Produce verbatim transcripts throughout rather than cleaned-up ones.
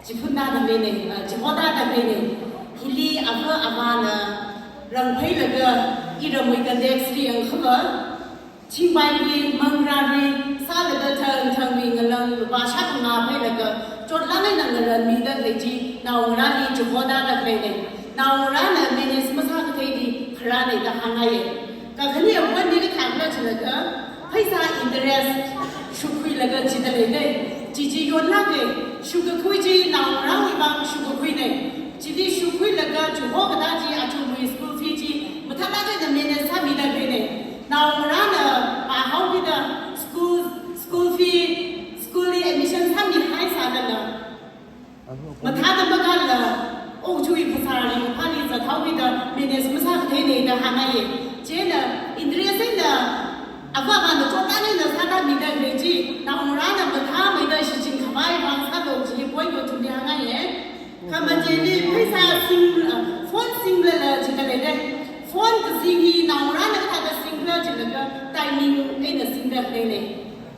Chiphunnada mene, ah, chihoda da mene. Hili ava avāna rangphailaga iramwui context li yangkhava, chingbaili, mangrali, sālaga thangthangli ngalang lupā shākhangā phailaga, chotlang eina ngaranmida khalei chi, naongarāli chihoda da mene. Naongarāna manage masākathei di kharāne da hāngngaiye. Kakhane apon ni kathākhala chilaga, pheisā interest shukhuilaga chida leine. Chi chi yonlāke, shukakhui chi naongarāwui vang shukakhuine. Chili shukhuilaga chiho kata chi athumwui school fee chi mathālāk eina manage sāmida leine. Naongarāna pāhaokida school, school fee, school li admission sāmihai sālala, mathāda makānla, okathui phasāli, phāli zathaokida manage masākatheine da hāngngaiye. Chieina interest eina ava avāna chotlang eina sāda mida khalei chi, naongarāna mathāmeida shichin khavai vang sālo chi point kathumli hāngngaiye. Khamachili pheisā sing, ah, phone singlala chida leine. Phone kasing hi naongarāna kathāda singkhala chilaga timing eina singda leine.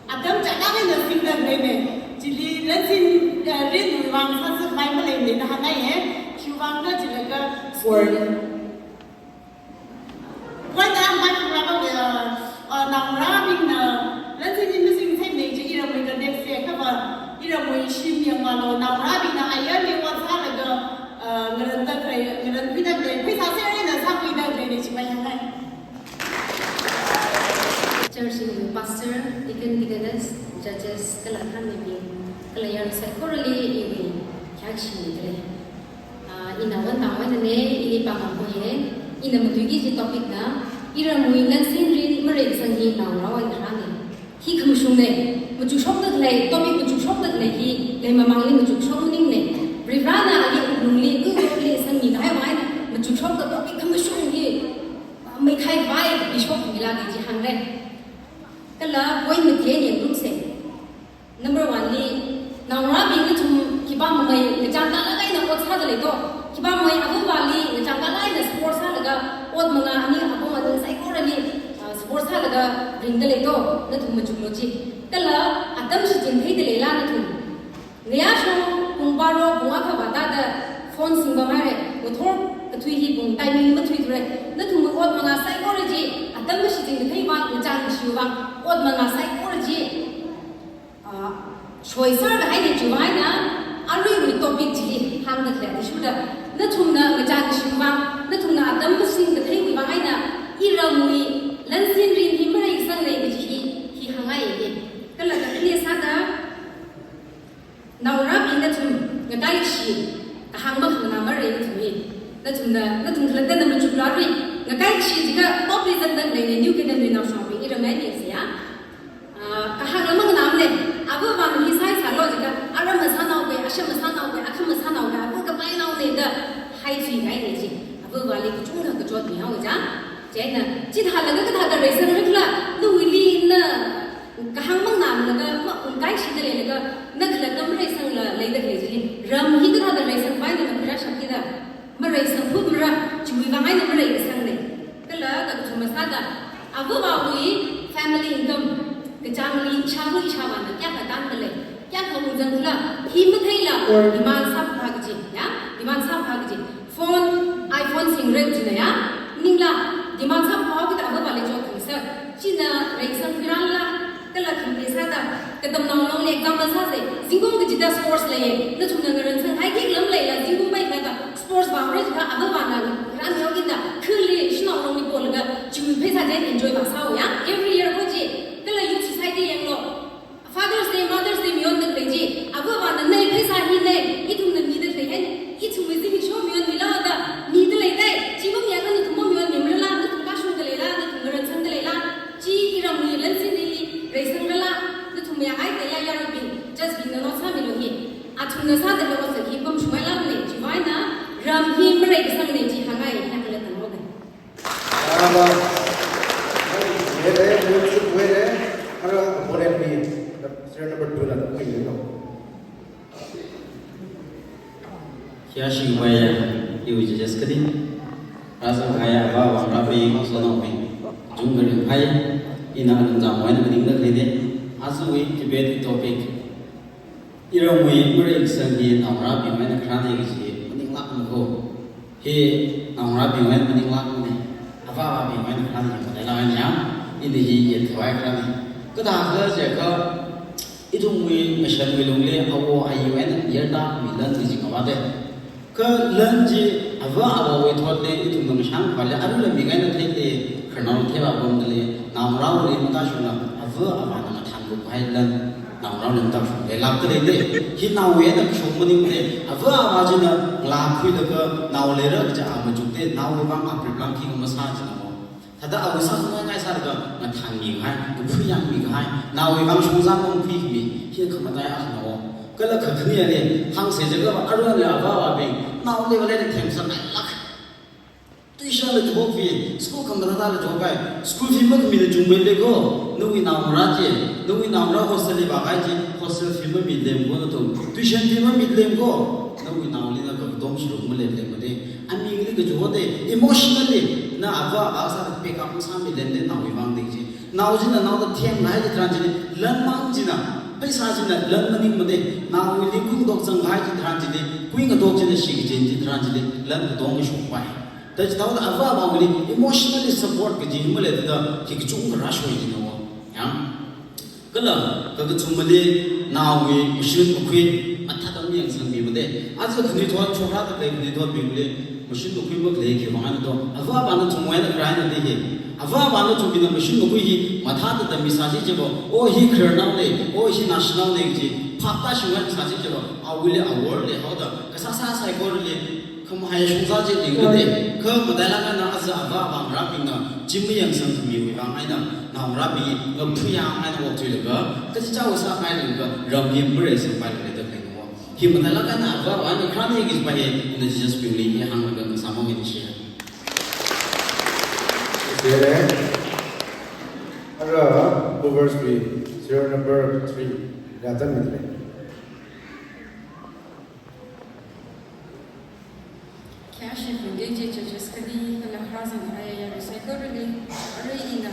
Atam chālāk eina singda leine. Chili lansin, eh, rinwui vang sāzakmai maleine da hāngngaiye. Khiwuivangkhala chilaga word. Word da mai kura ba, eh, eh, naongarābingna lansin hi masingtheine chi iramwui context li kava, iramwui shim yangvālo, naongarābingna ayarli ot sālaga, eh, ngaranda khalei, ngaranmida khalei, pheisā sāser eina sākhuida khaleine chi mai hāngngai. Church wui pastor, deacon, deaconess, judges, kala khami bing, kala yarui saikorali iwui khayākashi khalei. Ah, ina Wantang Wainane, ili Pamang Hoye, ina matuiki kaji topic na, iramwui lansin rin mareikasang hi naongarāwui kharāne. Hi khamashungne, machukshokda khalei, topic machukshokda khalei hi, leimamangli machukshok maningne. Varivarāna ali wuklungli, wuklungli sangmi kahai vang eina, machukshokda topic khamashung hi, meikhai vai, bishop mila kaji hāngle. Kala point mati eina yangluise. Number one li, naongarābing nathum khipāmamei ngachang tālāk eina ot sāda lei to. Khipāmamei ava avāli ngachang tālāk eina support sālaga, ot manga ani apong atung saikorali, ah, support sālaga ringda lei to. Nathum machuklo chi. Kala atam shichin theida leila nathum. Ngayā shong pung baro pung akha vātāda phone singpamhaire, ngathor kathui hi pung timing mathuithura. Nathumwui ot manga saikora chi, atam mashichin kathei vang, ngachang kashiwui vang, ot manga saikora chi, ah, shoisār kahaine. Chiwui vang eina, aruiwui topic chili hāngda khalei athishurda, nathumna ngachang kashiwui vang, nathumna atam mashing katheiwui vang eina, iramwui lansin rin hi mareikasangne kaji hi, hi hāngngaiye. Kala kakhane sāda, naongarābing nathum ngakaikashi, kahāng makhanganā marei nathum hi. Nathumna, nathum khalattana machukla rui, ngakaikashi jiakha top li zatda leine, New Canaan wui naoshangbing iram eina seihā. Ah, kahāngla makhanganāmane, ava avāna hi sāi sālo jiakha, aram masānaokhui, asham masānaokhui, akham masānaokhui, ava kapainaone da haithui kahaine chi. Ava avāli kachungkha kachot mihao ja. Chieina, chithālaga kathāda reisangra khala, nawuili na kahāng makhanāmlaga, ma, ngakaishida leilaga, na khalatta mareisangla leida khalei chi. Ram hi kathāda reisangpai na khuirāshap kida. Mareisang phutmara, chiwui vang eina mareikasangne. Kala kakathuma sāda, ava avāwui family income, kachāngli ishāva ishāvāna kayākha tānda lei, kayākha ungzang khala, hi matheila, or demand sāphā kaji, ya, demand sāphā kaji. Phone, iPhone singra kajina ya, maningla, demand sāphā kida ava avāli chot khangasak, china reisang khuirāla, kala khamle sāda, katamnao longli example sāse, zingkum kachida sports leiye, nathumna ngaransanghai khikhala maleila, zingkum maikhala da, sports vāra jiakha, ava avāna, rāmihaokida, khali, shanao longli polaga, chiwui pheisā chi enjoy vāsāo ya, every year ho chi, kala youth society yanglo, Father's Day, Mother's Day mayonda khalei chi, ava avāna nei pheisā hi nei, ithumna mida khalei haine, ithumwui zimiksho mayonmila da, mida leidai, chi mamiakha nathum mamayonmimarala, nathum kashungda leila, nathum ngaransangda leila, chi iramwui lansin rinli reisangrala, nathum mayāngai kaila yaruibing, judge bingna note sāmilu hi, athumna sāda khalei otsak hi pamshungailākne, chiwui vang eina, ram hi mareikasangne chi hāngngai, hāngkhala tanglo kai. Araba, were, were, were, ara opponent mi, serial number two la, wait, wait, no. Khayāshi maya, iwui judges kadi. Rāzang haya, ava avā, rāpei, sonaobing. Chungkha ringphai, ina alungzang wui eina maningda khalei de. Ajawui debate topic. Iramwui mareikasang hi Naongarābingwui eina kharāna kaji maninglākmana ko. Hi naongarābingwui eina maninglākmana. Avā avābingwui eina kharāna kaji matailāk eina ya. Ina hi yet khavai kharāna. Kathāda jiakha ithumwui ngashanwui lungli awo ayiwui eina yarda mi lan kaji ngavāda. Kha lan chi avā avāwui thotli ithumna ngashang pali arui la mi ngaina theili, khararnao theiva pamdali, naongarāli matāshungla avā avāna mathānkup kahai lan naongarāli matāshung leilākda leida. Hi naowui eina kashung maningmana, avā avā china ngalā khuilaga nao leira kaja a machukda, naowui vang a preparation khi masā china mo. Thāda awui sākhangai ngai sālaga ngathānmi kahai, kaphuiyangmi kahai, naowui vang shongzā mongphui khami, hi khamataiya akhana o. Kala kakhaneli, hāngsa jiakha aruila avā avābing, nao level eina themsangngailāk. Tuition la chihok fee, school khamathāda la chihok kahai, school fee makhamila chungmeile ko, nawui naongarā chi, nawui naongarā hostel li vākahai chi, hostel fee mamilem ko nathum, tuition fee mamilem ko, nawui naoli na kakadom shilung malem lem made, amingli kachihoda, emotionally, na avā avā sāda pick up masāmilem de naowui vang ding chi. Nao china naoda themkahai chitharan chili, lan mang china, pheisā china lan maningmade, naowuili kungdok zangkahai chitharan chili, kuingatok china shikachin chitharan chili, lan katong kashungpai. Tachithāda avā avāwuili emotionally support kaji maleithada, hi kachungkha rāshoi china o. Yang. Kala, kakathumali, naowui mashun makhui, mathāda miyangsangmimade. Aja khanuithot, chokra kathei khanuithotbingli, mashun makhui makhalei khiwui vang eina to, avā avāna ithumwui eina kharāna da hi. Avā avāna ithumbingna mashun makhui hi, mathāda tamisāsi jiakha, o hi khararnaona, o hi naoshinaona kaji, phap tāshunghaisāsi jiakha, awuili awor leihaoda, kasāsā saikorali, khamahai shongzā chi dingda de, kha matailāk eina aja avā avā ngarābingna, chi mayangsangkhamiwui vang eina, naongarābing, ngaphuiyang eina okthuilaga, kachichāwui sākahai laga, ram hi mareisangpailala da khaleiya mo. Hi matailāk eina avā avā eina kharāna kaji pa hi, ina judges bingli hi hānglaga ngasāmamina shi. Sere. Ara, Proverbs three, serial number three, ya tan ni. Kya shi phungge je judges kani kala hazang aya ya recycle rili, arui ina,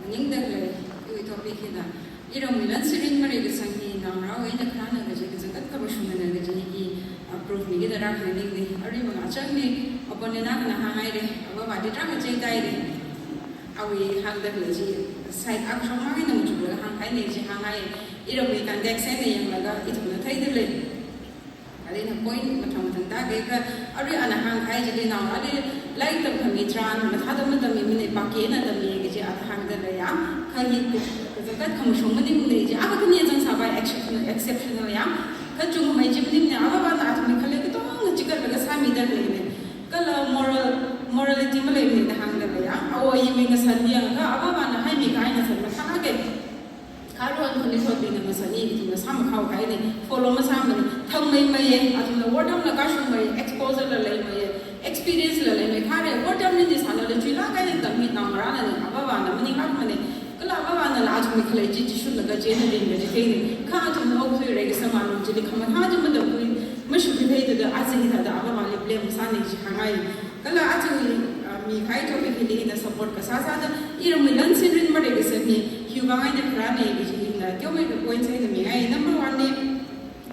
ningdalei, iwui topic hina, iramwui lan sirin mareikasang hi naongarāwui eina kharāna kaji kazangkhat khamashungna kaji hi, ah, proof mikida rākhaningli, arui mangachangli, opponent akhana hānghaida, avāvāli rākachei taida. Awui hāngdalei chi, side akashong mang eina machuklaga hāngkahaina chi hānghai, iramwui context eina yanglaga, ithumna theidalei. Kha ina point mathang mathang tākahai kha, arui ana hāngkahai chili naongarāli lairik tamkhami tharan, mathāda matammimana, pāki eina tammi kaji ana hāngdalei ya, kha hi kazangkhat khamashung maningmana chi, akha khani zangsāpai exceptional, exceptional ya, kachungkhamei chi maningmana, avāvāna athumwui khalei katonga chikatlaga sāmidaleina. Kala moral, morality maleimana da hāngdalei ya, awo ayiwui ngasan yangakha, avāvāna haimikahai ngasan mathālāka. Kha aruihon khanuithotbingna ngasani, ithumna sāmakhaokahaina, follow masāmana, thangmeimeiya, athumna wortamla kashungmeiya, exposure la leimeiya, experience la leimei, khare, wortamli ni sālala chuilāk eina tammi naongarāna ni, avāvāna maninglākmana, kala avāvānala athumwui khalei chi chishunlaga chieina ringda chitheina, kha athumna okthui reikasang malung chili khamathā chi matamkhui, mashukhui theida da aja hithāda avāvāli blame sāna chi hānghai. Kala aja hi, ah, mikahai topic hili ina support kasā sāda, iramwui lan sirin mareikasang hi, hiwui vang eina kharāna kaji hi ina teomeikha points eina mingai. Number one li,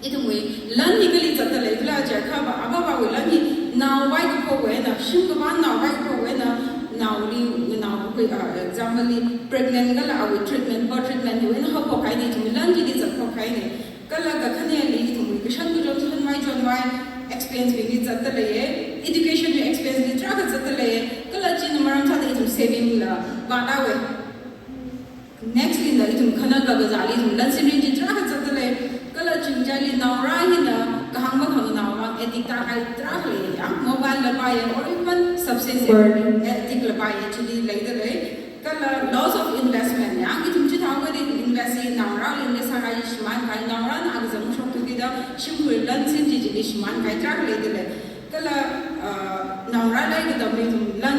ithumwui lan hi kali zatdalei khala jiakha va, avāvāwui lan hi nao vaikaphokwui eina, shimkapan nao vaikaphokwui eina, naoli, nao khui, ah, example li, pregnant kala awui treatment, birth treatment hiwui eina haophokkahaina, ithumwui lan hili zatphokkahaina. Kala kakhaneli ithumwui kashan kachon, shanvai chonvai expense bingli zatdaleiya, education wui expense li tarākha zatdaleiya, kala china maram sāda ithum saving la vāthaowa. Next li na ithum khana kakazāli ithum lan sirin chi tarākha zatdalei, kala chingchali naongarā hina kahāng makhanganaowui vang addict tākahai tarākha leiya, mobile la paiya, or even substance addict la paiya, chili leidalei. Kala loss of investment ya, ithum chithāhaokida invest hi naongarāli invest sākahai shimānkahai, naongarāna akha zangshok thuda shimkhur lan sin chi chili shimānkahai tarākha leidalei. Kala, ah, naongarā leikatamli ithum lan,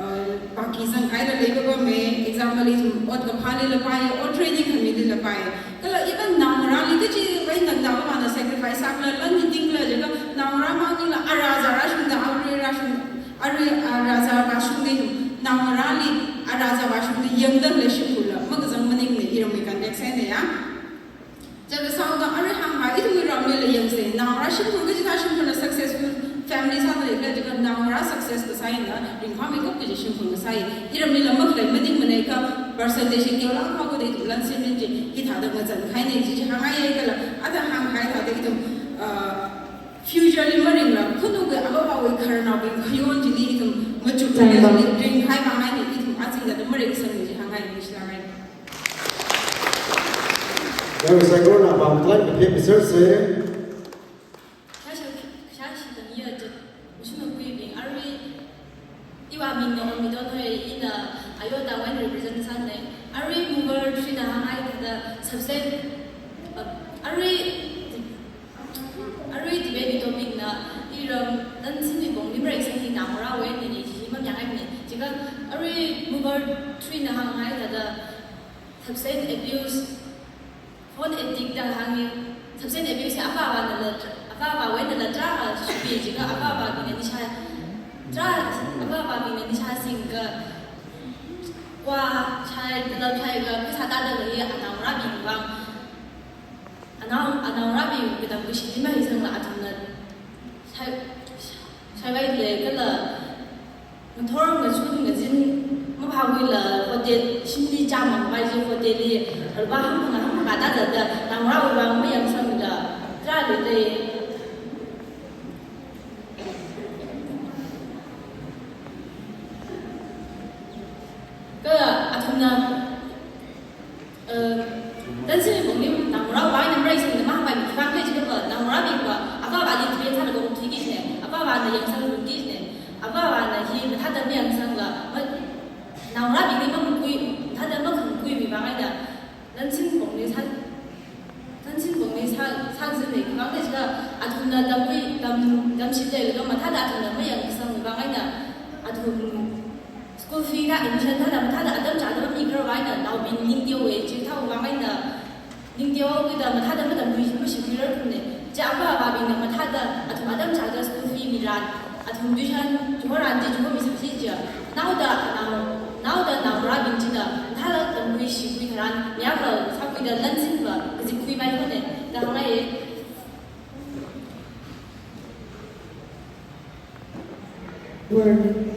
ah, pāki zangkahaila leipapama, example ithum ot kaphālila paiya, ot training khamilila paiya. Kala even naongarāli kachi vai nangda avāvāna sacrifice sākhala lan hi tingkhala jiakha naongarā manglila arā zā rāshungda, arui rāshung, arui arā zā vāshungda, naongarāli arā zā vāshungda yangdalei shimkhurla makazang maningmana iramwui context eina ya. Jiakha sāhaoda arui hāngkahai ithumwui ramlila yangsa, Shimkhur kaji thā Shimkhurna successful family sāda leikhala jiakha naongarā success kasā eina ringphāmeikap kaji Shimkhurna sāi. Iramlila makhalei maningmana kha percentage hi kayākha khuda ithum lansin rin chi hithāda ngazan kahaina chi chi hāngngaiya kala, athang hāngkahai thāda ithum, uh, future li maringla khunuka avāvawui khararnaobing khayon chili ithum machuk Thank you. Chili ringkahai vāngai ni ithum aja thāda maringsang ni chi hāngngai ni shilāngai. There is a corona bomb, like the paper says. Shāshi, shāshi tang iya jat, mashun kuibing, arui, iwui mingna Omidon hoi, ina ayo tangwui eina represent sānei. Arui mover three na hāngngai thāda subset, uh, arui, arui debate topic na, iram, lansinwui pongli mareisang hi naongarāwui eina ni chi mamayāngai ni. Jiakha, arui mover three na hāngngai thāda substance abuse, phone addict da hāngi, substance abuse hi avāvana la, avāvawui eina la tarākha shokhui jiakha avāvabingna nisha, tarā, avāvabingna nisha singkha, kwa shai, talab shaiakha, pheisā tāda lei anaongarābing vang. Anao, anaongarābing katam kashili mahisangla athumna shai, shaiwai lei kala, ngathor ngachun ngazin maphāwuila hotel, shimli chāmang pai chi hotel li, alba hangphangā hangphangā tāda da, naongarāwui vang mayangsangla, tarā lei lei. Kha athumna, uh, lansinwui pongli naongarāwui eina mareisang da mahāngpai mi khivang khala jiakha naongarābingva, avāvali debate sālaga okthuiki ne, avāvana yangsang lungki ne, avāvana hi mathāda mayangsangla, ma, naongarābingli makhui, mathāda makhangkhuiwui vang eina, lansin pongli sā, lansin pongli sā, sāzin lei khivang khala jiakha, athumna tamkhui, tam, tamshi leilaga mathāda athumna mayangsangwui vang eina, athum school fee na admission thāda mathāda atam chāda mamikhar vang eina, naobing ning teowei chi thāwui vang eina, ning teokida mathāda matamkhui, mashikhuirar kum ne. Chi avāvabingna mathāda athum atam chāda school fee miran, athum tuition, chihorān chi chihomisa chi chi. Naoda, nao, naoda naongarābing china, mathāda tamkhui shikhui tharan, mayākha sākhuida lansinva, kazipkhui mai hone, da hāngngaiye. Word.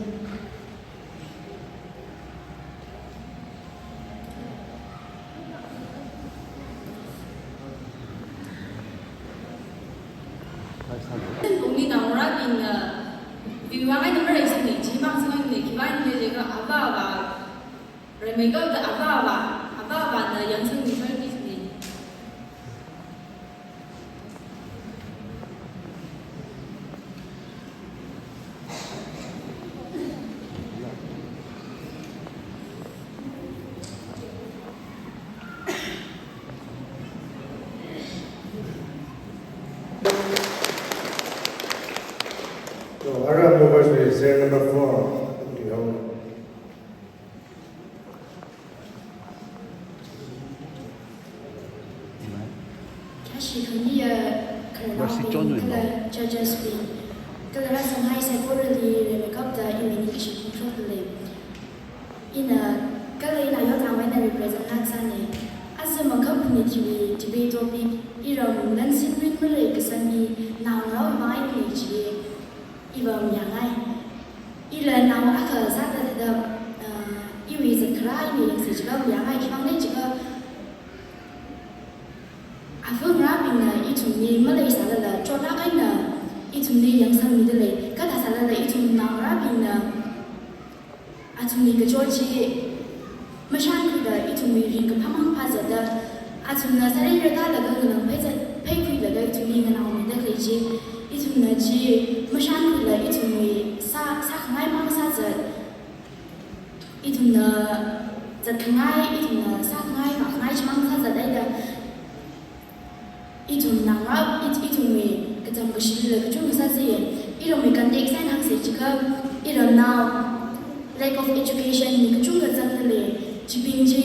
Pongli naongarābingna, viwang ai number ai sini, chimang sini, khivang ni jiakha avāva, remember the avāva, avāvana yangsang ni sāki sini. So, ara movers will share number four. Khayāshi khangaiya khararnaobing kala judges bing, kala rāzanghai saikorali rimeikapta iwui ningkashi phongshokda lei. Ina kala ina yotnao eina represent ngasāne. Aja makhapuni chiwui debate topic, iram lansin rin malei kasān hi naongarāwui vang eina chi. Iva mayāngai. Ila nao akha sāda thāda, ah, iwui zatkharā eina yangsi jiakha mayāngai, khivang ni jiakha. Afa ngarābingna ithumli maleisālala, chotlāk eina ithumli yangsangmida lei, kathā sālala ithum naongarābingna athumli kachot chi mashānkhuida ithumwui ringkaphā mang phāzatda, athumna sāren rākalaga ngalang pheizat, pheikhuilaga ithumli nganaomida khalei chi, ithumna chi mashānkhuila ithumwui sā, sākhangai mang sāzat, ithumna zatkhangai, ithumna sākhangai, vākhangai chimang sāzat haida, ithum naongarā, ith-, ithumwui kachām kashilila kachungkha sāzaiye. Iramwui context eina hāngsa jiakha, iramnao lack of education li kachungkha zangda lei, chibing chi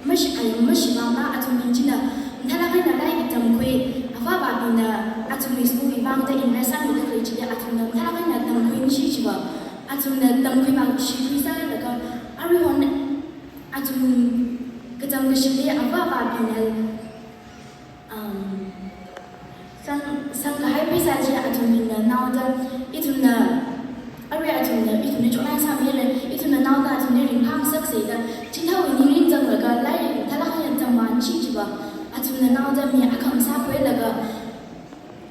mashi-, ai, mashivāmla athumbing china mathālāk eina lairik tamkhui, avāvabingna athumwui school wui vangda invest sāmida khalei chili athumna mathālāk eina tamkhui mashi chiva, athumna tamkhui vang shikhui sālaga, aruihon athum kachām kashili avāvabingna, um, sang, sangkahai Sāchi athumna naoda, ithumna, arui athumna, ithumli chotnai sāmira, ithumna naoda athumli ringphāngasaksei da, chithāwui ningrin zanglaga, lairik thālāk eina tamvānshi chiva, athumna naoda mi akhamsā khuilaga,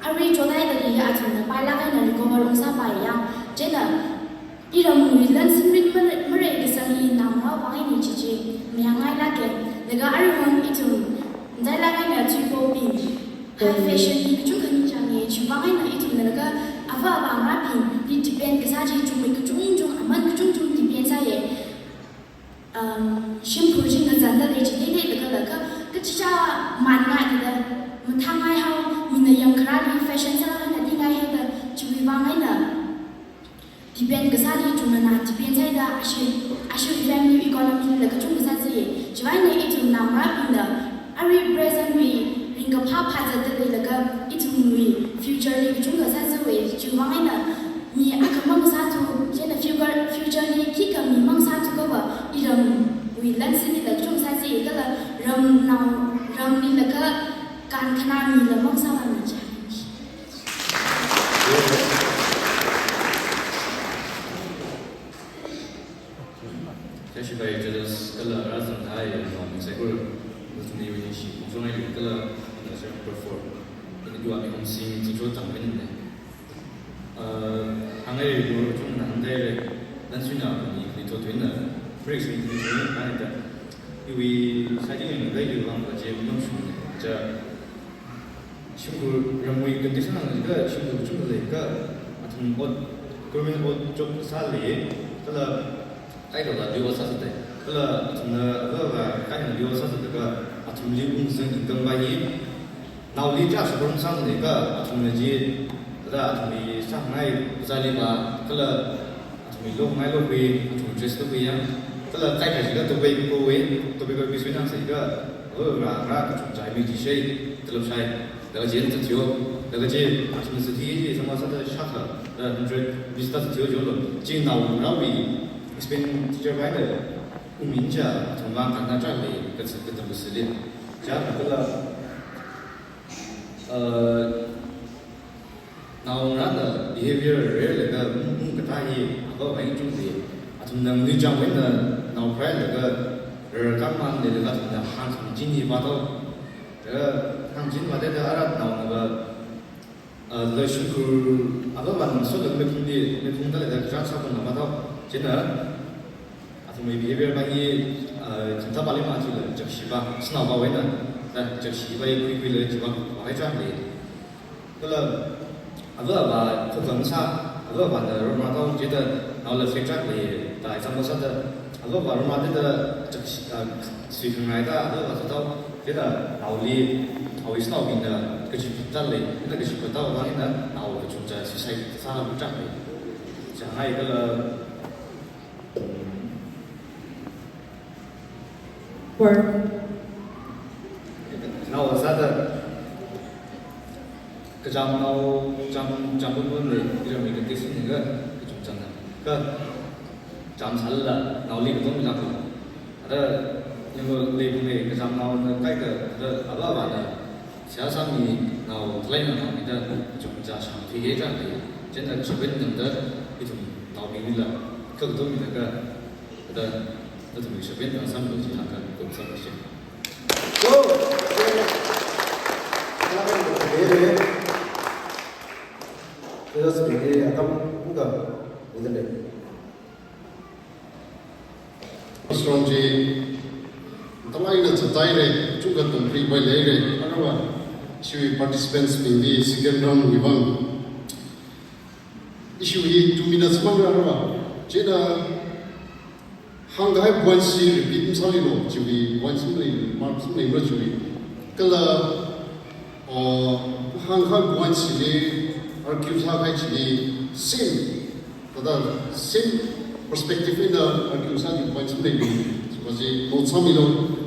arui chotnai dalila athumna pailāk eina recover ungsāpaiya, chieina, iramwui lansinrin mare-, mareikasang hi naongarāwui vang eina chi chi, mayāngailāka, laga aruihon ithum, ndailāk eina thuipobing, high fashion hi kachungkha ningchānga, chiwui vang eina ithumna laga ava avāngarābingli depend kasā chi chungmei kachungchung, aman kachungchung depend sāya. Um, shimkhur chi ngazanda lei chi leilei laga laga, kachichā manngai thāda, mathāngaihao, mina yangkharāli fashion sālāk eina dingaihai da, chiwui vang eina, depend kasāli chungna na depend sāhaida, ashi, ashi family economy la kachungkha sāzai. Chiwui vang eina ithum naongarābingna, arui present wui ringkaphā phāzatda leilaga, ithumwui future li kachungkha sāzai. Chiwui vang eina, mi akhamang sāthu, chieina future, future li khikha mimang sāthu kava, iramwui lansinli la kachungkha sāzai, kala ramnao, ramli laga kankhanā mila mang sāvāmi chi. Sāshivai judges kala rāzangkahai, um, saikorali ningshi phongshongngai kala, uh, sir, perform. Ini dua mi hong sing sing chot tang ini ne. Uh, hāngngai gu chungna hāngdalei, lansinna ni ni to tuina, break sing ni ni na da. Iwui sādi ni da iwui vang kaje mangshung ne. Ja, shimkhur ramwui condition hānglaga shimkhur kachungkha lei ka, athum ot, government ot job sālei, kala kaikhala li ot sāzatdalei, kala athumna ava avā kaikhala li ot sāzatlaga, athumli ungzang income va hi, naoli ja shokrum sāzatlaga, athumna chi, thāda athumwui sāngai zali va, kala athumwui longai lokhui, athum dress lokhui yang, kala kaikha jiakha tobacco wui, tobacco wui suinang sālaga, ava avā kachungkha mi chi shai, talab shai. Laga chi eina zathiyo, laga chi athumna zathi chi sāma sāda shākha, da hundred rupees da zathiyo jolo. Chi naongarāwui expenditure va eina, ungmin ja, athumwui vang kanna chālei, kachi katam kasāli. Ja kala, uh, naongarāna behavior rarlaga, mung, mung katā hi, ava vang chungli. Athumna nui chang wui eina, nao prai laga, rarkāmang leilaga athumna hāngchin hi va tao. Laga hāngchin va da ara naona va, uh, la shimkhur ava avāna soda meiphungli, meiphungda leida kachā sāphung va tao. Chieina, athumwui behavior va hi, uh, chimtha pali ma chila, chakshi va, sānao va wui eina, da, chakshi va hi khuikhuilaga chi va, va hai chālei. Kala, ava avā khokhamsā, ava avāna romra tao, chida naola fake track lei, da example sāda, ava avā romra da, da, chak-, ah, suikhangai da, ava avā zatao, chida naoli, awui sānaobingna, kaji phatta lei, ina kaji phatta vang eina, nao kachungkha suicide sā track lei. Chāngai kala, Work. Nao sāda, kachamnao, cham, cham pun pun lei, iramwui condition hi ka, kachungchang na. Ka, cham sālala, naoli katom lak. Ada, yang ko lei pun lei, kachamnaona kaikha, ada, ava avāna, seihā sāmi nao khalei nao mida, kachungkha shangthui hi chāng hi, chieina chibin nangda, ithum naobinglila, kakatom mida ka, da, nathumwui shibin nang sāmi chi hāngkha, kum sāmi shi. So, let us begin. Atam kuda, kuda le. Strong ji, tamaina chataire, chungkha tongpri bai leire, arava, chiwui participants bingli second round wui vang. Issue hi two minutes mang arava, chieina hāngkahai points chi repeat masālilo, chiwui points maleimara, maleimara chiwui. Kala, uh, hāngkahai points chili, argue sākahai chili, same. Thāda same perspective eina argue sāki points maleimara. Chikaji note sāmilo.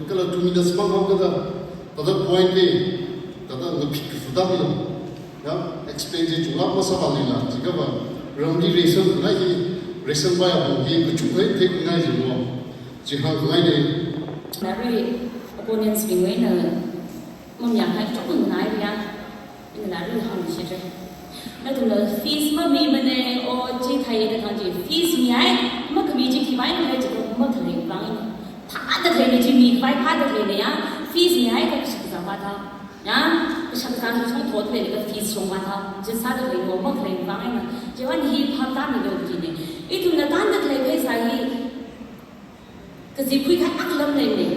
Kala two minutes mang haokada. Thāda point li. Thāda ngaphit kafuda milo. Ya, explain chi chunglāk masāpamlila. Chikha va, ramli reason ngai hi, reason va ya hi, kachungkha theingai jilo. Chi hāngngai ne. Nari opponents bingwui eina, mamayākahai chungkha ngai ya. Ina lari hāngshire. Nathumna fees mamimane, o chi thai da khangchi fees mihai, makhami chi khiwuivang khalei chi ko makhalei vang ina. Thāda khalei chi mi khiwui phāda khalei ya, fees mihai kashak kazā vātha. Ya, kashak kazā hi chungthot khalei ka fees chungvātha. Chi sāda khalei ko makhalei vang ina. Chiwuivang hi phap tāmilu kajine. Ithumna tānda khalei pheisā hi kazipkhui kahai akha lam leine.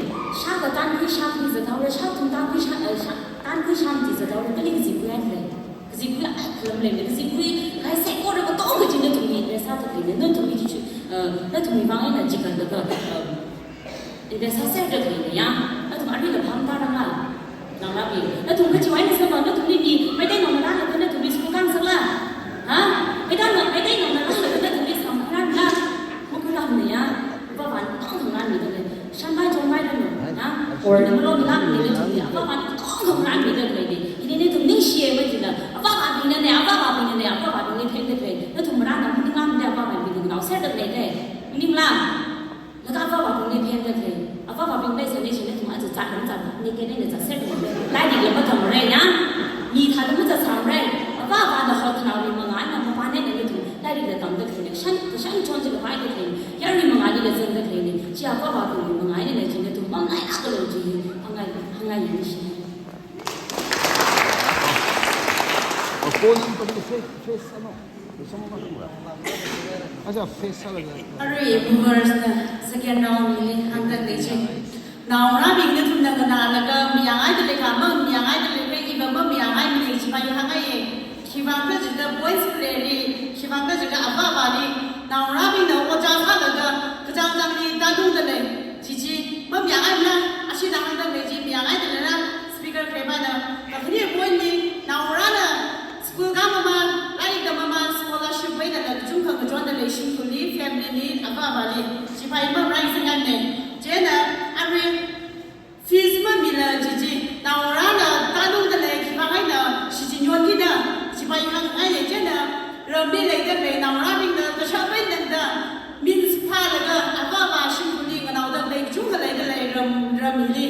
Shākha tānkhui shākha zathaora, shāthum tānkhui shā, eh, shā, tānkhui shāmati zathaora, kali kazipkhui akha lei. Kazipkhui akha lam leine. Kazipkhui kahai saikora katonga chi nathumwui invest sāda khaleine. Nathumwui chi, eh, nathumwui vang eina jikan da ka, eh, invest sāserda khaleine ya. Nathum aruila phap tārangla. Naongarābing, nathum kachiwui eina sāva, nathumli mi, Meitei naongarāla, nathumli school kāngasakla? Ha? Meitei nao, Meitei naongarāla, nathumli sam khuirāmila? Makhuirāmane ya. Avāvāna tong ngarānmida lei. Shanbai chongbai ranu, ha? Or na malomila mi nathumli, avāvāna tong ngarānmida lei. Hili nathum ningshiye majila. Avāvābingnane, avāvābingnane, avāvābingli phengda lei. Nathum marāna maningmamane, avāvābingli naoserda lei. Maningla? Laga avāvābingli phengda lei. Avāvābing leisāne shine nathum aja zatram zatni kene ne zatser lei. Lairikla matamre ya. Mi thāda mazatsāmre. Avāvāna hotnaowui mangā eina mapane ne nathum lairikla tamda khaleine. Shan, kashan chon chi kapaida khaleine. Yarui mangālila zangda khaleine. Chi avāvābingwui mangā eina ne chi nathum mamalailākalu chi. Hāngngai, hāngngai ningshi. Phone number face, face ano. Aja, face sālaga. Arui movers na second round li hāngda lei chi. Naongarābing nathumna nganālaga mayāngaida leikha, mamayāngaida leikha, iva mamayāngaimane chiva hāngngaiye. Khiwuivang kajida boys player li, khiwuivang kajida avāvāli, naongarābingna ojā sālaga, kachāng chāngli tātungda lei. Chi chi, mamayāngaimana, ashina hāngda lei chi, mayāngaida leira, speaker kharevana, kakhane point li, naongarāna, school kāmamān, lairik tammamān, scholarship wui eina kachungkha ngachonda lei shimkhurli, family li, avāvāli, chiva hi maraisangane. Chieina, arui, fees mamila chi chi, naongarāna tātungda lei, khiwuivang eina, shichin yonkida, chiva hi hāngngaine. Chieina, ramli leida lei, naongarābingna, kashap eina da, means phālaga, avāvā shimkhurli, nganaoda lei, kachungkha leida lei, ram, ram hili.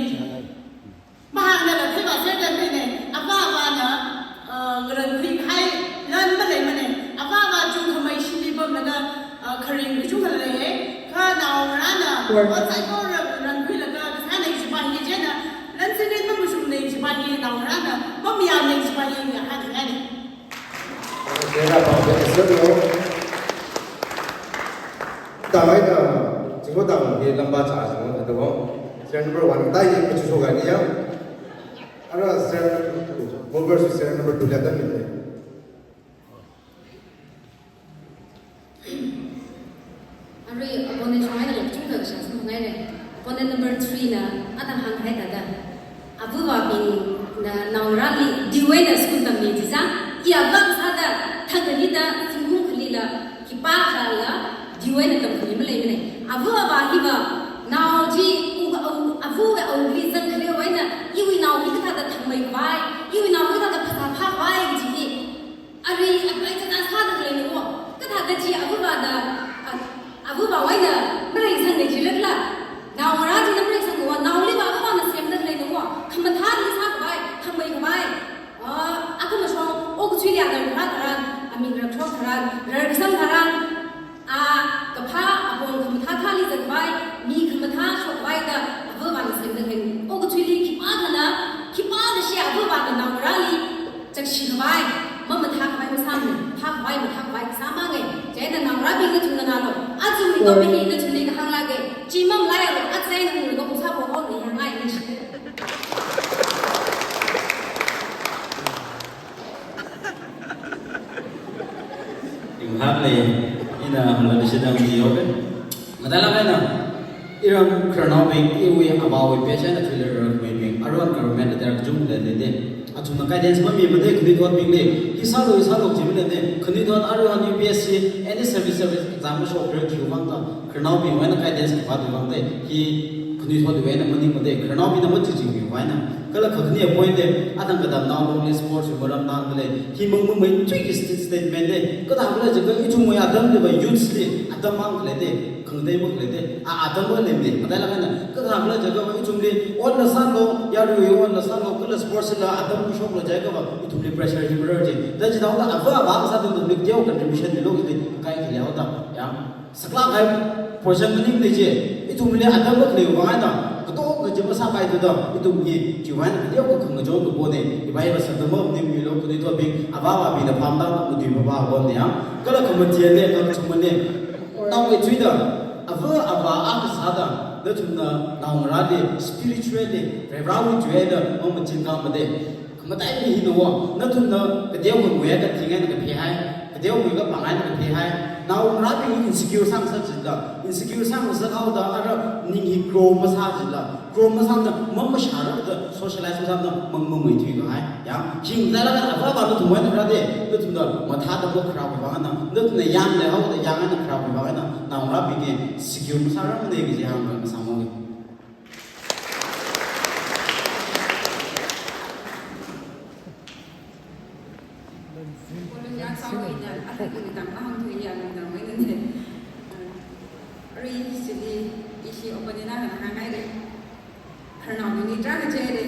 Mahāngda la theiva serda leine, avāvāna, uh, ngarankhui kahai lan maleimane, avāvā chungkhamei shimli pamlaga, uh, kharing kachungkha lei, kha naongarāna, Or- ot saikora ngarankhuilaga, kasāne chiva hi chieina, lan sinin mamashungne chiva hi naongarāna, mamayāne chiva hi hāngngaine. Kena pangse eselo. Tang eina, chingho tang hi lamba cha chingho tang tabo. Serial number one, tai hi kachu so gani ya. Ara serial number two, over to serial number two la tang ni. Arui opponent shong eina kachungkha kasā sāngaine. Opponent number three na, atam hānghai thāda. Avāvābingna naongarāli, diwui eina school tammi chicha, i avā sāda, thang khalida, zingkum khalila, khipākhala, diwui eina tamkhami maleimane. Avāvā hiva, nao chi, u, u, avāwui awuili zang khaleiwui eina, iwui nao hi kathāda thangmeikhavai, iwui nao hi kathāda phasā phākhavai kaji hi, arui apply kathā sāda khaleine wo, kathāda chi avāvāna, a, avāvāwui eina mareisangne jilala. Naongarā china mareisangne wo, naoliva avāvāna semda khaleine wo, khamathāli sākhavai, thangmeikhavai. A, akhamashong, okathuili agar kharā tharan, amik rakshok tharan, rarkasang tharan, a, kaphā, apong khamathā thāli zatkhavai, mi khamathā shokkhavai da, avāvāna semda khaleine. Okathuili khipākhana, khipākha shi avāvāna naongarāli, chakshikhavai, mamathākhavai masāmane, phākhavai mathākhavai kasā mangai. Chieina naongarābing nathumna nalo, aja mi ko mi hi nathumli kahāng lāke, chi mamalaialu, aja eina unglaga ungsa pho ko ni hāngngai ni. Ting hak lei, ina hamla dishidang di yoke. Matailak eina, iram khararnaobing, iwui avāwui pei eina thuilaga khameibing, aruihon government da tera kachungkha leide. Athumna guidance mamimade khanuithotbingli, hi sālu, hi sālu kaji maleimane, khanuithot aruihon U P S C, any service, service exam mashokra khiwui vang da, khararnaobingwui eina guidance khipā thuiwui vang da, hi khanuithotwui eina maningmade, khararnaobingna matuichingmiwui eina. Kala khakhane point li, atam katamnao longli sports wui maram tangda lei, hi mang mamei tui ki st-, statement li, kathākhala jiakha ithumwui atamliva youths li, atam mang khalei te, khangatei mang khalei te, a, atam mang lei, matailāk eina, kathākhala jiakha ithumli, otla sālu, yaruiwui otla sālu, kala sports la, atam kushoklu jiakhava, ithumli pressure hi marar ji. Da chithāda, ava, ava, sāda ithumli, teo contribution milu kajili, kaikhayao da, ya. Saklāk kahai portion maningmana chi, ithumli atam makhaleiwui vang eina, katonga chi masāpai thuda, ithum hi, chiwui vang eina, kateokha khangachon kapona, ibai va sāda maningmilu, khanuithotbing, ava avābingna pamda, matui papa pamna ya. Kala khamatiya ne, khathumna ne. Naowui thuida, ava avā akha sāda, nathumna, naongarāli, spiritually, Varivarāwui tui eina, mamachin khamate. Khamataili hi nawa, nathumna kateokha ngui kating eina kaphehai, kateokha ngui kapang eina kaphehai, naongarābing insecure sāngasak jila, insecure sāngasak haoda ara ning hi grow masā jila, grow masāda mamashārada socialize masāda mang mamei thuikahai. Ya, hingda la ava avā nathum eina kharā te, nathumna mathāda makharāwui vang eina, nathumna yangda haoda yang eina kharāwui vang eina, naongarābing hi secure masārarmana kaji hāngkhangasakmana. Volunteer sāhaowa ina, athei kuri tangda hāngthuiya, lungdamwui eina ne. Arui chili, ishi opening na hāngngai lei. Khararnaobingli tarākha chieina.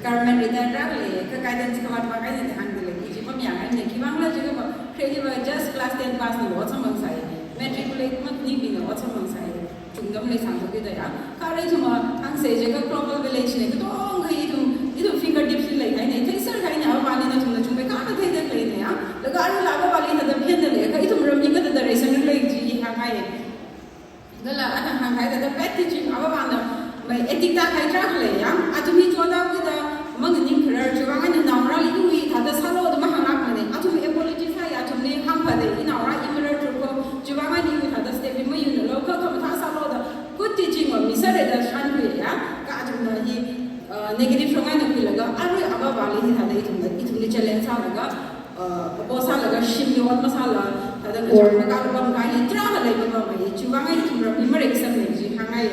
Government li tarākha lei, kha guidance khavāt vākahaina da hāngda lei. Ishi pamyang eina, khiwuivang khala jiakhava, khareliva just class ten pass na ot samphang sai. Matriculate makaningbingna ot samphang sai. Chungda maleisangthu kida ya. Kha arui ithum hāngsa jiakha global village na, katonga ithum, ithum fingertips li leikahaina, theiserkahaina, avāli nathumna chungmeikha matheida leina ya. Laga aruila avāvali thāda phenda lei, kha ithum ramli kathāda reisang lei chi hāngngai. Kala ana hāngkahai thāda bad teaching, avāvana mai ethic tākahai tarākha lei ya. Athum hi choda kida manganing kharar, chiwuivang eina naongarāli iwui thāda sālu da mahānglākmana. Athum apology sāya, athumli hāngphada, inaongarā i marar thurko, chiwuivang eina iwui thāda step hi mayunnalu, kha khamathā sālu da, good teaching va misāra da shānkhuiya, kha athumna hi, uh, negative shong eina khuilaga, arui avāvali hithāda ithumna, ithumli challenge sālaga, uh, oppose sālaga, shimli ot masāla, thāda ngachang makāla pamkahai hi tarākha leipapamei, chiwuivang eina ithum ramli mareisangmei chi hāngngai.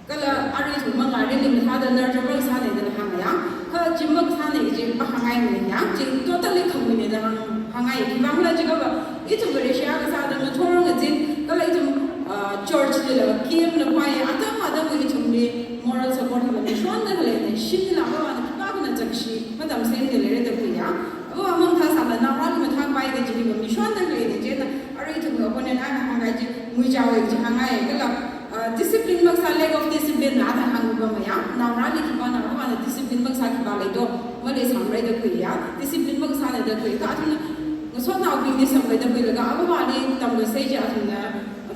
Kala arui ithum mangāli mathāda nurture masāna da hānga ya. Kha chi makasāna chi mahāngngaimana ya. Chi totally khamuina da hāng, hāngngai. Khiwuivang khala jiakhava, ithum Vareshi akha sāda ngathor ngazin, kala ithum, ah, church lila, camp la khavai, atam atamwui ithumli moral support hi mishonda khaleina, shimlila avāvana khipākhana zakshi matamsemda leira da khuiya. Avāva mamathāsāla naongarāli mathāpai kaji hi mishonda khaleina, chieina arui ithum opponent eina hāngkahai chi nguichaowa chi hāngngai. Kala, uh, discipline makasā, lack of discipline na da hāngpamei ya. Naongarāli khipāna, avāvana discipline makasā khipā lei do, maleisangmara da khuiya. Discipline makasāna da khui. Kha athumna ngasotnaobingli samphai da khuilaga, avāvali tamkasā chi athumna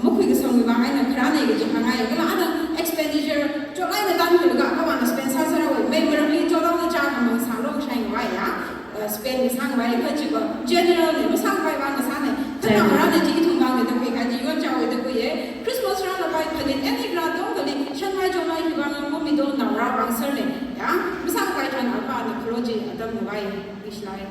makhuikasangwui vang eina kharāna kaji hāngngai. Kala ana expenditure chotlaga tānkhuilaga, avāvana spend sāsāra wai, mai maramli chotlaga chākhamang sālu shai ngavai ya. Uh, spend sāngavai kha chiva general na, masāngpai vang kasāna. Kha naongarāna chi ithum vangna da khui kaji yonchaowa da khuiya. Christmas rālapai phaning any kharā katongali, shanmai chonmai khivang mami do, naongarā vang serna. Ya, masāngpai tharan avāvana khalu chi atam ngavai, ishi lei.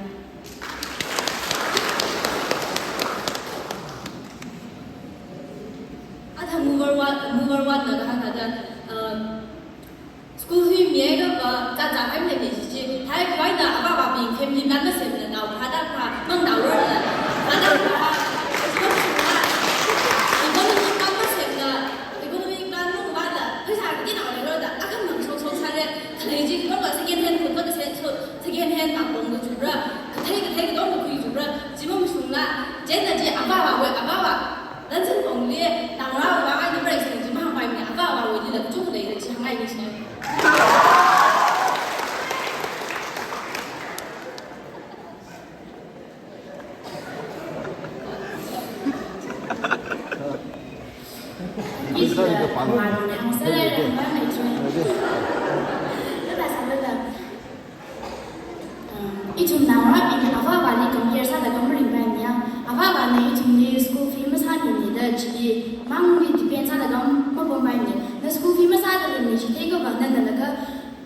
Athang mover one, mover one na kahāng thāda, uh, school fee miakha va, zāzā kahaina chi chi. Thai khavai na avāvabing family plan masemna, nao phada pha, mang nao rona, phada pha, economic plan masemna, economic plan mavāla, pheisā kiti nao leirada, akhamang shokshok sāra, khalei chi katonga second hand khut va kasen so, second hand apong kachura, kathei kathei katonga khuichura, chi mamashungla, chieina chi avāvawui, avāva. Lanzan pongli, naongarāwui vang eina mareisang chi mahāngpaimana, avāvawuilila kachungkha leira chi hāngngaina. Ithum naongarābing avāvali compare sāda kha maringpaimana. Avāvana ithumli school fee masāmimana da chili mangli depend sāda kha mapampaimana. Na school fee masāda leimana chitheiakhava nana laga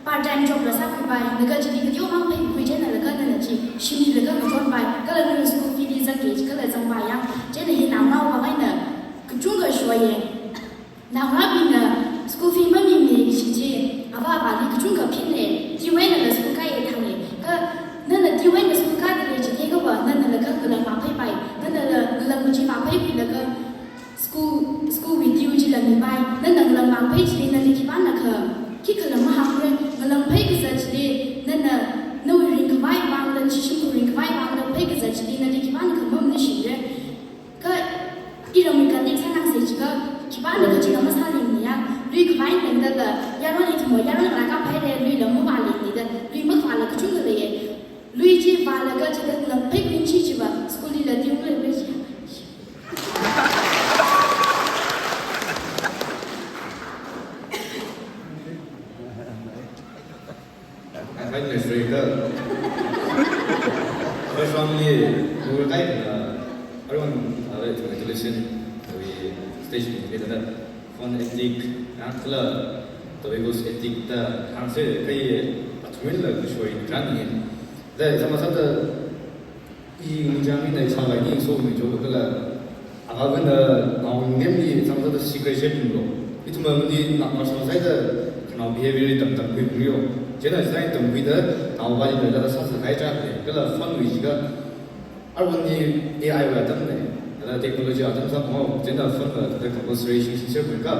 part time job la sākhuipai, laga chili kateokha mangphaikhui chieina laga nana chi shimlilaga ngachonpai, kala nana school fee li zangki, kala zangpai ya. Chieina hi naongarāwui vang eina kachungkha shoiya. Naongarābingna school fee mamimana kaji chi, avāvali kachungkha Nana ngalam vang phei chili nali khipānakha, khikhala mahāngra, ngalam phei kazat chili, nana, nawui ringkhavai vangla, nashi shimkhur ringkhavai vangla phei kazat chili nali khipānakha mamanishingra. Kha, iramwui khangateili sāngasak chiakha, khipānakha chila masālingniya, lui khavai tangdala, yaron ithumwui, yaron ngalā kaphaira, luila mavālingni da, lui makhavāla kachungkha leiya. Lui chi vālaga chithāda ngalam phei khuishi chiva, school lila tiungla chi. Hi, Mister Ika. First round li, we were like, uh, everyone, uh, congratulations. We stage meeting with that. Phone addict, ah, kala, tobacco addict da, hāngsa, kai, athumla, kushoi, kran yin. Da, sama sāda, I ningchāngmida ishāvā ni so ni jo kala. Ava kanda naongarāli samsāda secret share lo. Ithumwui na marshal saida kanao behavior tamtamkhui khuiyo. Chieina sai tamkhuida naovāli da sāsā kahai chākle. Kala phone wui jiakha. Arvāli A I wui atamne. Kala technology atam sāpamhao. Chieina phone va da compulsory shi shi share khuika.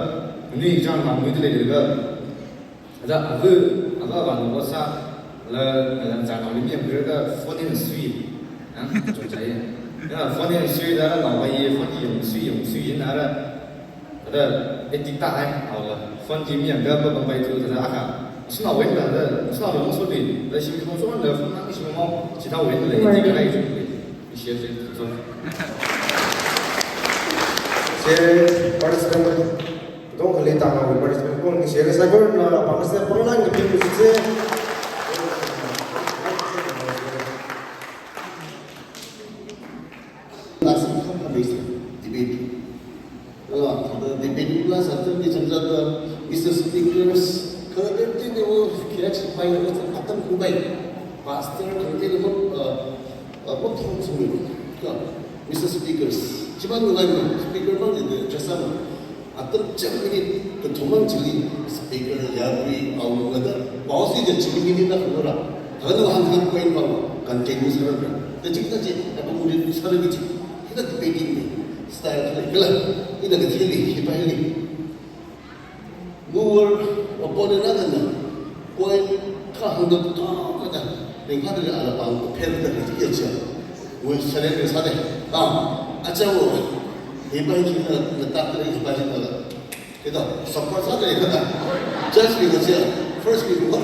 Ni chāng naomaili leilaga. Ada ava, ava avāna vāsā, la, la, chānaoli mi yangkhuilaga phone eina sui. Ha? Chungchai. Ya, phone eina sui da, la, naovāli phone yangkhui, yangkhui, yangkhuina da. Ada, addict tāhai, aola. Phone chi mi yangda, ba, ba, bai tu, da, akha. Suna wen da, da, suna lo so di, da, shim ko so da, phone nang shim mo, chithā wen da, addict kahai chu. Share, share, so. Share, participant. Dong kali tangawui participant ko ningshi, saikora pangsa panglang kaping kusitse. Last time kha debate. Kala, the debate last time ni chamjada Mister Speakers, kala debate ni wo kira chipai na atam kubai. Pastor kala ni mo, uh, uh, mo thong sumi. Ka, Mister Speakers, chibai ngai mo, speaker bang ni de, jasa mo. Atam chak minute kathumang chili speaker yarui aoga da, pause li chili minute na khura. Hanu hang hang point pa contained sāra. Da chik da chi, apa mungkin sāra kichi. Hina debating ni style kala kala. Ina kathili, hipaili. Mover opponent na kanda point kha hangda kha kanda. Ringphāda ala pang pher da kichi ya. Mo sāra sāra. Ah, acha wo. Hipai chi na, na tak hipai chi na. Kita, support sāda kada. Judge ni kachi, first ni mo.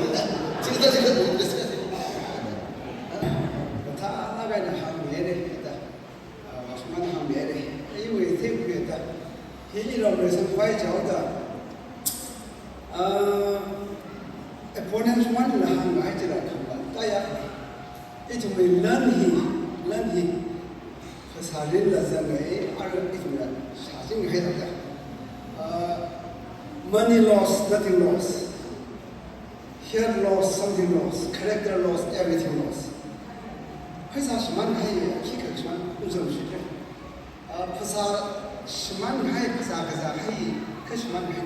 Chida chida mo. Kata na kaina hāngmire, kita. Ah, washman hāngmire. Ai we te ku kita. Hili lo me sa pai chao da. Ah, opponent man la hāngngai chila kamba. Kaya. Ithumwui lan hi, lan hi. Phasā rinla zangai, ara ithumna shāchinghai da. Uh, money loss, nothing loss. Health loss, something loss. Character loss, everything loss. Pheisā shimānhai, khikha shimān, ungzang shikha. Uh, phasā shimānhai, phasā kazāhai, kha shimānhai.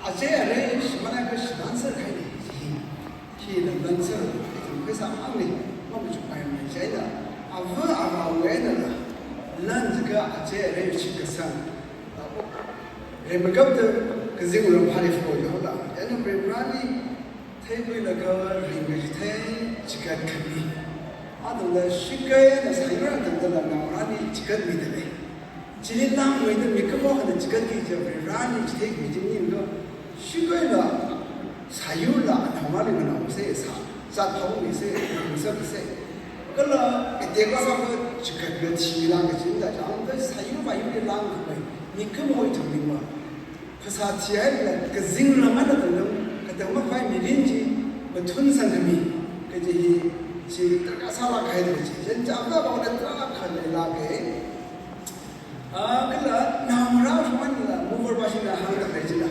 Aja arei shimānhai kha shimānserhai ni, hi. Hina lan sāra, ithum pheisā hāngli, mamuchukpai mai chieina, ava avāwui einala, lan jiakha aja arei chi kasang. Rimagapta kazing ram phāli flow yaoda, ena Varivarāli theikhuilaga ringkachithei chikat khami. Athumla shikai eina sāyur atamdala naongarāli chikatmida lei. Chili langmeida mikumo hana chikatki kaja Varivarāli chitheiki kaji maningakha, shikaila, sāyurla, anaomarāli nganaomisei sā, zatphāmisei, ringsaksei. Kala, katekla sākha chikatla thila kajida, chang, kha sāyur vāyurli langkhavai, mikumo ithum ningma. Phasā thihaila, kazing ram eina tangdam, katang makhavai mirin chi, mathun sangkhami, kaji hi, chi, tarākha sālākkahai da chi, jen chapla bawla tarākha leilāka. Ah, kala naongarā shimānla, mover pāshina hāngda khalei chila.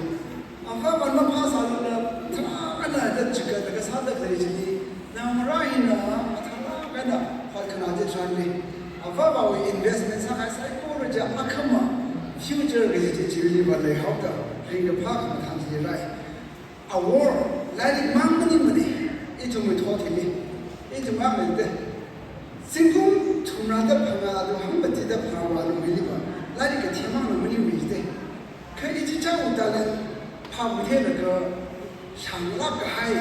Avāva̱ maphāsālala, tharākhana da chikatda kasāda khalei chili. Naongarā hina, mathālākhana, phat khana chi tharanli. Avāva̱wui investment sākahai saikora chi akhama, future kaji chi chili vāleihaoda, ringkaphā khamathān chi rai. Awor, lairik mang maningmana, ithumwui thot hili, ithum mang maningmana. Zingkum thumrāda phangā alu hangmati da phangā alu hiliva, lairik kathemang maningmana. Kha ichichāwui talent phāmei theilaga shānglāk kahai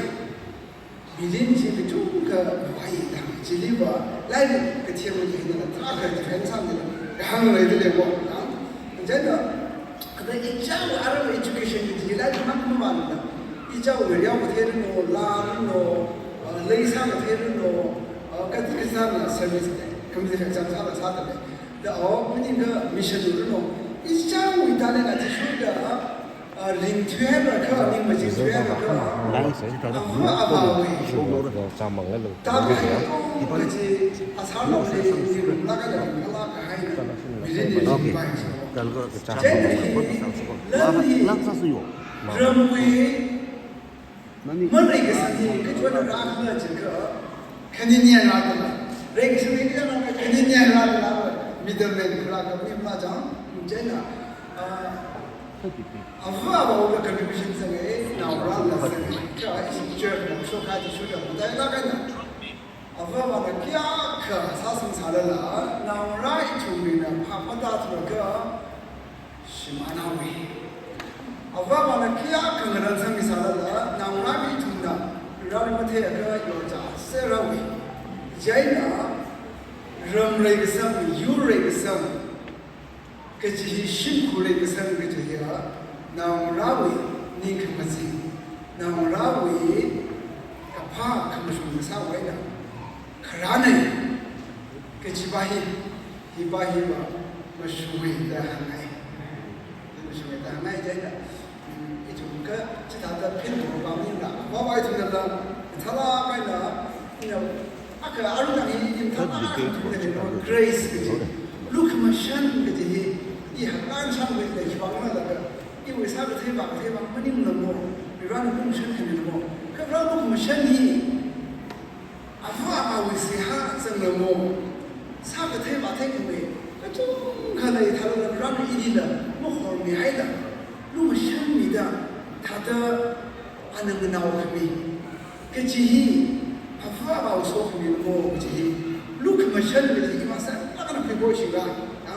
mirin chi kachungkha vāi da. Chiliva lairik kathemwui eina tarākha different sāda kahāng leidalei ko. Chieina, ada ichāwui aram education chi lairik mak mavāna. Ichāwui ngayao kathei rino, laa rino, uh, leisā kathei rino, uh, kati kasāna service, community exam sāla sādalei. Da, oh, maningakha mission rino. Ichāwui talent athishurda, ah, ringthuihaira kha, ning machinthuihaira kha, ava avāwui tāmang kaji asārnaoli ningrumlāk eina ringphālāk kahaina mirinli ringphāi. Chieina hi, lan hi, ramwui mareikasang hi kachon rākhala jiakha, khaninyan rādala. Reikasang hi kachon rākhala, khaninyan rādala, middleman kharā kapani mala chang, chieina, ah, ava avāwui contribution zange, naongarāla zange, kha ishi church na shokha chi shokha matailāk eina. Ava avāna kayākha sāsang sālala, naongarā ithumna phāphāda thulaga, shimānhaowe. Ava avāna kayākha ngaran sāmi sālala, naongarā ithumna rāri matheiakha yorchāserhaowe. Chieina, ram reikasang, yur reikasang, kaji hi shimkhur reikasang kaji hiya, naongarāwui ningkhamazing, naongarāwui kaphā khamashung kasāwui eina kharāna kajiva hi, hiva hiva mashunga da hāngngai. Mashunga da hāngngai chieina, mm, ithum kha chithāda phin program ningla, ava avā ithumnala, thala kaina, ina, akha arunang hi ithum thala, grace kaji, lukhamashan kaji hi, i hakan shangwui da chiwuivang laga, iwui sākathei vākathei vāng maningla mo, Varena lukhamashan khamina mo, kha Varena lukhamashan hi, ava avāwui seihā zangla mo, sākathei vāthei khamei kachungkha lei, thālala Varena ilila mahormihaila, lukhamashan mida, thāda ana nganao khami kaji hi, ava avāwui sokhami mo kaji hi, lukhamashan kaji hi masālāk eina khuipo shiga, ha?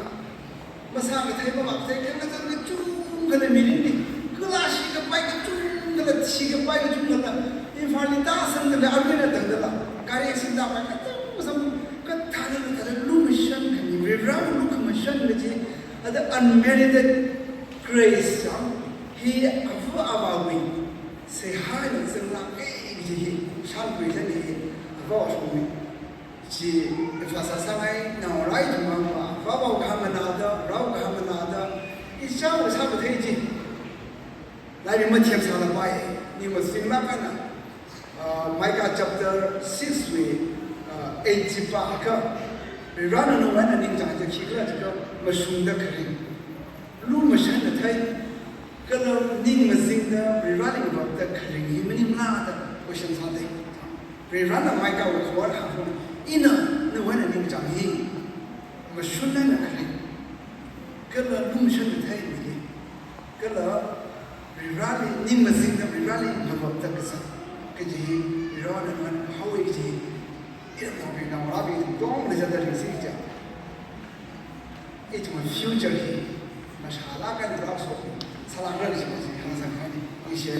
Masākathei, mavākathei, khangazan kachungkhala mirinli, kala shikapai kachungkhala, shikapai kachungkhala, Imphalli tāsangdala, arui eina tangdala, gari accident tāpai kachungkha sāmi, kathāda kathāda lukhamashan khami, Varewui lukhamashan kaji, ada unmerited grace, ah, hi ava avāwui seihā eina zanglāka kaji hi, shānkhui zani hi, ava avāwui shongwui chi, emphasize sāngai, naongarā ithum mangva, ava avāwui kahāng nganāda, Varewui kahāng nganāda, ichāwui sākathei chi, lairik mathem sālapai, ning mazinglāk eina, ah, Micah chapter six wui, ah, eight chi pākha, Varena nawui eina ningchāng chi khikhala jiakha, mashungda kharing, lukhamashanna thei, kala ning mazingda Vareli ngavapda kharing hi maningla da question sādalei. Varena Micahwui khavāt hāngphung, ina nawui eina ningchāng hi mashun eina kharing, kala lukhamashanna thei mili, kala Vareli ning mazingda Vareli ngavapda kazat kaji hi, Varena nganāhaowa kaji hi, ina nawui naongarābing tongda zatda ringsi kaja. Ithumwui future hi mashālāk eina rāshok sālākra kaji hi hāngsang haini. Ningshi.